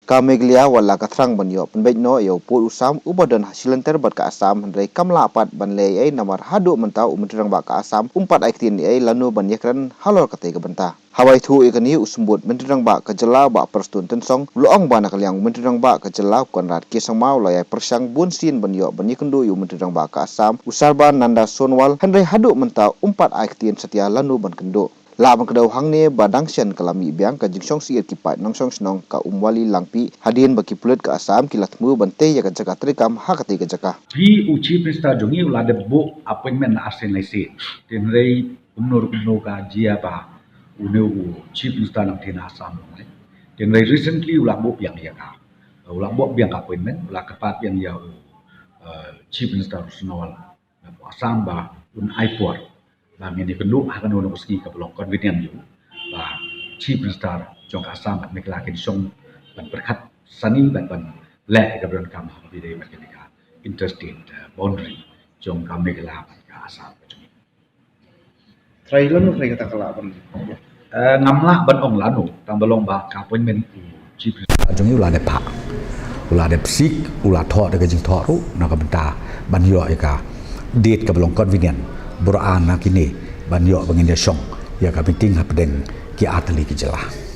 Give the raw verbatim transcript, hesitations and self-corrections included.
Ka Meghalaya wat la ka thrang ban ïoh pynbeit noh ïa u pud u sam uba don ha shilynter bad ka Assam, hynrei kam lah pat ban leh ei ei namar haduh mynta u Myntri Rangbah ka Assam um pat ai ktien ei ei lano ban ïakren halor katei ka bynta. Haba ïathuh ïa kane, u Symbud Myntri Rangbah ka jylla Bah Prestone Tynsong u la ong ba na ka liang u Myntri Rangbah ka jylla Conrad K Sangma u la ïai pyrshang bun sien ban ïoh ban ïakynduh ïa u Myntri Rangbah ka Assam u Sarbananda Sonowal, hynrei haduh mynta um pat ai ktien satia lano ban kynduh. Lah ban kdew hangne ba dang shen ka la mih biang ka jingshong syiar ki paid nongshong shnong ka Umwali Langpih hadien ba ki pulit ka Assam ki la thmu ban tei ïa ka jaka treikam ha katei ka jaka. Phi, u Chief Minister jong ngi u la dep buh appointment la arsien laisien. Hynrei kumno kumno ka jia ba une u Chief Minister nangtei na Assam long leh. Hynrei recently u la buh biang ïa ka, u la buh biang ka appointment, u la kyrpad biang ïa u, uh, Chief Minister Sonowal na Assam ba un ai por ba ngin ïakynduh ha kano kano ka sngi kaba long convenient ïa u, ba Chief Minister jong ka Assam bad Meghalaya kin shong ban pyrkhat sani bad ban leh ïa kaba donkam ha kaba ïadei bad kane ka interstate, uh, boundary jong ka Meghalaya bad ka Assam ka jong ngi. Trai lano trai kata ka lah ban. Eh, ngam lah ban ong lano, tang ba long ba ka appointment u Chief Minister jong ngi u la dep phah, u la dep seek, u la thoh da ka jingthoh ruh na ka bynta ban ïoh ïa ka date kaba long convenient, bor an na kine ban ïoh ba ngin ïa shong ïa ka meeting hapdeng ki artylli ki jylla.